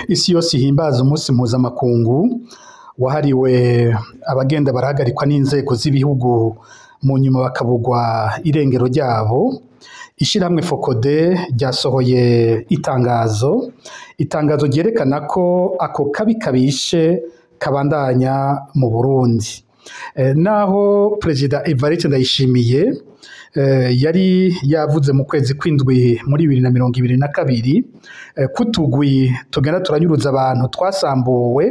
Isi yose ihimbaza umunsi mpuzamakungu wahariwe abagenda barahagarikwa n'inzego z'ibihugu mu nyuma bakabugwa irengero ryabo, ishirahamwe FOCODE ryasohoye itangazo, itangazo ryerekana ko ako kabi kabishe kabandanya mu Burundi. Naho Perezida Evariste Ndayishimiye yari yavuze mu kwezi kw'indwi muri 2022 ko utugwi tugenda turanyuruza abantu twasambuwe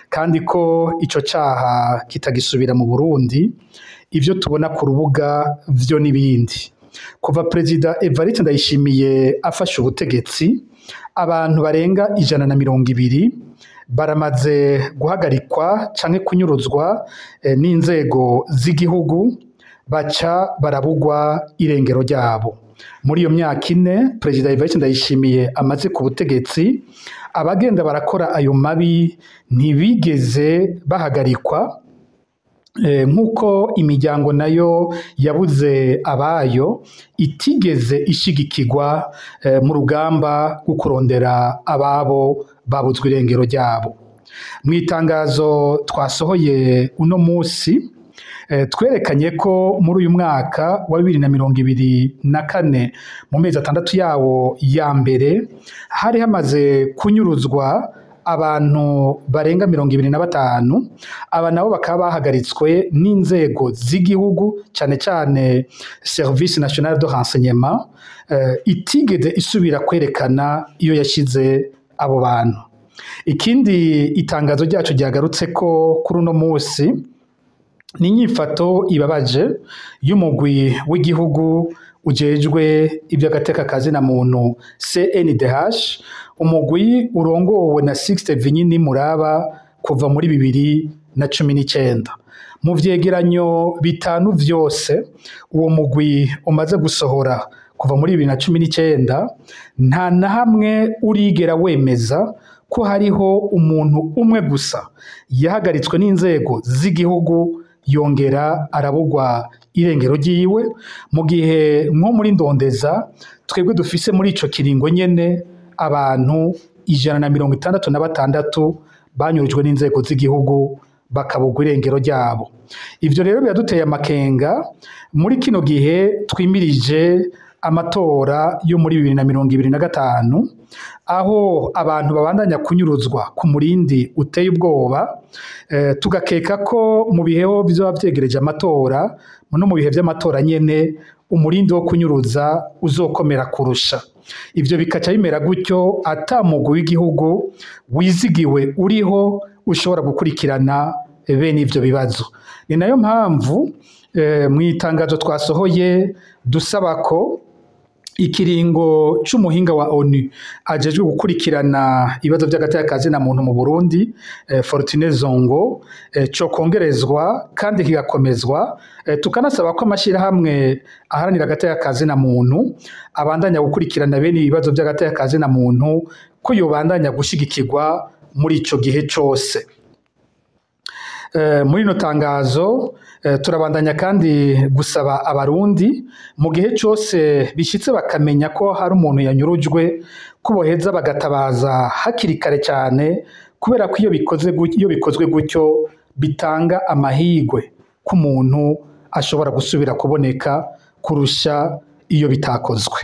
kandi ko ico caha kitagisubira mu Burundi, ivyo tubona ku rubuga vyo n'ibindi. Kuva Perezida Evariste Ndayishimiye afashe ubutegetsi, abantu barenga 120 baramaze guhagarikwa canke kunyuruzwa n'inzego z'igihugu, baca barabugwa irengero ryabo. Muri iyo myaka ine Perezida Evariste Ndayishimiye amaze ku butegetsi, abagenda barakora ayo mabi ntibigeze bahagarikwa, nk'uko imiryango nayo yabuze abayo itigeze ishigikirwa mu rugamba rwo kurondera ababo babuzwe irengero ryabo. Mw'itangazo twasohoye uno musi, twerekanye ko muri uyu mwaka wa 2024 mu mezi 6 yawo ya mbere hari hamaze kunyuruzwa abantu barenga 25, aba nabo bakaba bahagaritswe n'inzego z'igihugu cane cane Service National de Renseignement, itigeze isubira kwerekana iyo yashize abo bantu. Ikindi itangazo ryacu ryagarutseko kuri uno musi ni inyifato ibabaje y'umugwi w'igihugu ujejwe ivy'agateka kazina muntu CNDH, umugwi urongowe na Sixte Vinyini Muraba kuva muri 2019. Mu vyegeranyo bitanu vyose uwo mugwi umaze gusohora kuva muri 2019, nta na hamwe urigera wemeza ko hariho umuntu umwe gusa yahagaritswe n'inzego z'igihugu yongera arabugwa irengero ryiwe, mu gihe nko muri Ndondeza twebwe dufise muri ico kiringo nyene abantu 166 banyurujwe n'inzego z'igihugu bakabugwa irengero ryabo. Ivyo rero biraduteye amakenga muri kino gihe twimirije amatora yo muri 2025, aho abantu babandanya kunyuruzwa ku murindi uteye ubwoba, tugakeka ko mu bihe bizoba vyegereje amatora no mu bihe vy'amatora nyene umurindi wo kunyuruza uzokomera kurusha. Ivyo bikaca bimera gutyo ata mugwi w'igihugu wizigiwe uriho ushobora gukurikirana bene ivyo bibazo. Ni nayo mpamvu mw'itangazo twasohoye dusaba ko ikiringo c'umuhinga wa ONU ajejwe gukurikirana ibibazo vy'agateka kazina muntu mu Burundi, Fortune Zongo, co kongerezwa kandi kigakomezwa, tukanasaba ko amashirahamwe aharanira agateka kazina muntu abandanya gukurikirana bene ibibazo vy'agateka kazina muntu ko yobandanya gushigikirwa muri ico gihe cose. Muri rino tangazo turabandanya kandi gusaba abarundi mu gihe cose bishitse bakamenya ko hari umuntu yanyurujwe ko boheza bagatabaza hakiri kare cane, kubera ko iyo bikozwe gutyo bitanga amahigwe ko umuntu ashobora gusubira kuboneka kurusha iyo bitakozwe.